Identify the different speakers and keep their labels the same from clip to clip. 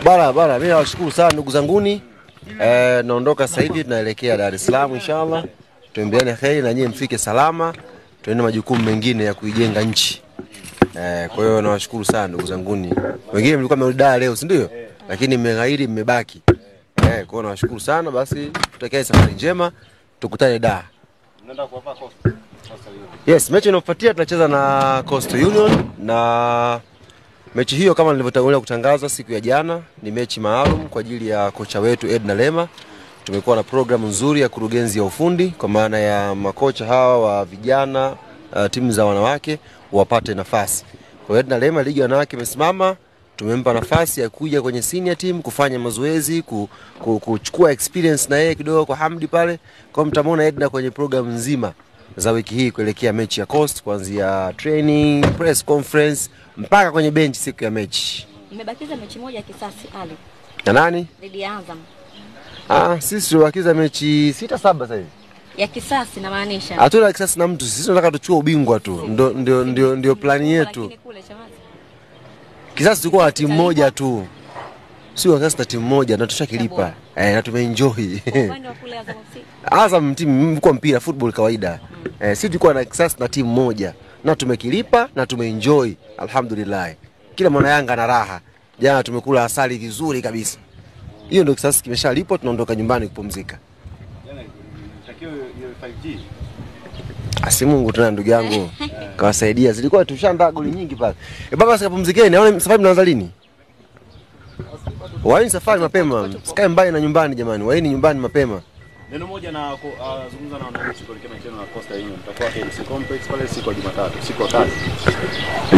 Speaker 1: Bara mimi nawashukuru sana ndugu zanguni. Naondoka sasa hivi tunaelekea Dar es Salaam inshallah. Tuembeane kheri na nyie mfike salama. Tuende majukumu mengine ya kuijenga nchi. Kwa hiyo nawashukuru sana ndugu zanguni. Wengine mlikuwa mmerudi Dar leo, si ndio? Lakini mmeghairi mmebaki. Kwa hiyo nawashukuru sana, basi tutakae safari njema, tukutane Dar.
Speaker 2: Mnaenda kuwapa Coast.
Speaker 1: Yes, mechi inayofuatia tunacheza na Coastal Union, na mechi hiyo kama nilivyotangulia kutangaza siku ya jana ni mechi maalum kwa ajili ya kocha wetu Edna Lema. Tumekuwa na programu nzuri ya kurugenzi ya ufundi kwa maana ya makocha hawa wa vijana, timu za wanawake wapate nafasi. Kwa hiyo Edna Lema ligi ya wanawake imesimama, tumempa nafasi ya kuja kwenye senior team kufanya mazoezi, kuchukua experience na yeye kidogo kwa Hamdi pale. Kwa hiyo mtamwona Edna kwenye program nzima za wiki hii kuelekea mechi ya Coast, kuanzia training, press conference mpaka kwenye bench siku ya mechi.
Speaker 3: Mmebakiza mechi moja kisasi Ali.
Speaker 1: Na nani?
Speaker 3: Dhidi ya Azam.
Speaker 1: Sisi tumebakiza mechi 6-7 sasa hivi.
Speaker 3: Ya kisasi namaanisha.
Speaker 1: Hatuna kisasi na mtu, sisi tunataka tuchukue ubingwa tu. Ndio plani yetu. Kisasi tulikuwa na timu moja tu. Sio kisasi na timu moja na tushakilipa. Na tumeenjoy. Azam timu kwa mpira football kawaida. Sisi tulikuwa na kisasi na timu moja na tumekilipa na tumeenjoy, alhamdulillah. Kila mwana Yanga na raha. Jana tumekula asali vizuri kabisa. Hiyo ndio kisasi kimeshalipwa, tunaondoka nyumbani kupumzika.
Speaker 2: Jana takio hiyo 5G.
Speaker 1: Asi Mungu tena ndugu yangu kawasaidia. Zilikuwa tushaandaa goli nyingi pale. Baba sikapumzikeni, naona safari mnaanza lini? Waini safari mapema. Sikae mbali na nyumbani jamani. Waini nyumbani mapema.
Speaker 2: Neno moja na zungumza na wananchi kuelekea mechi na Coastal Union. Mtakuwa KMC Complex pale siku ya Jumatatu, siku ya kazi.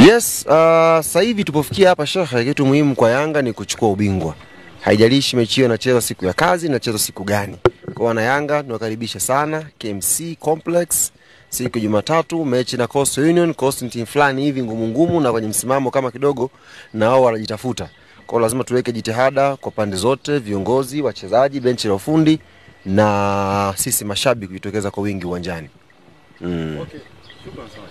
Speaker 1: Yes, sasa hivi tupofikia hapa shekhe, kitu muhimu kwa Yanga ni kuchukua ubingwa. Haijalishi mechi hiyo inachezwa siku ya kazi, inachezwa siku gani. Kwa wana Yanga tunawakaribisha sana KMC Complex siku ya Jumatatu, mechi na Coastal Union. Coastal team fulani hivi ngumu ngumu na kwenye msimamo kama kidogo na wao wanajitafuta. Kwa hiyo lazima tuweke jitihada kwa pande zote, viongozi, wachezaji, benchi la ufundi na sisi mashabiki kujitokeza kwa wingi uwanjani.
Speaker 2: Okay. Shukrani sana.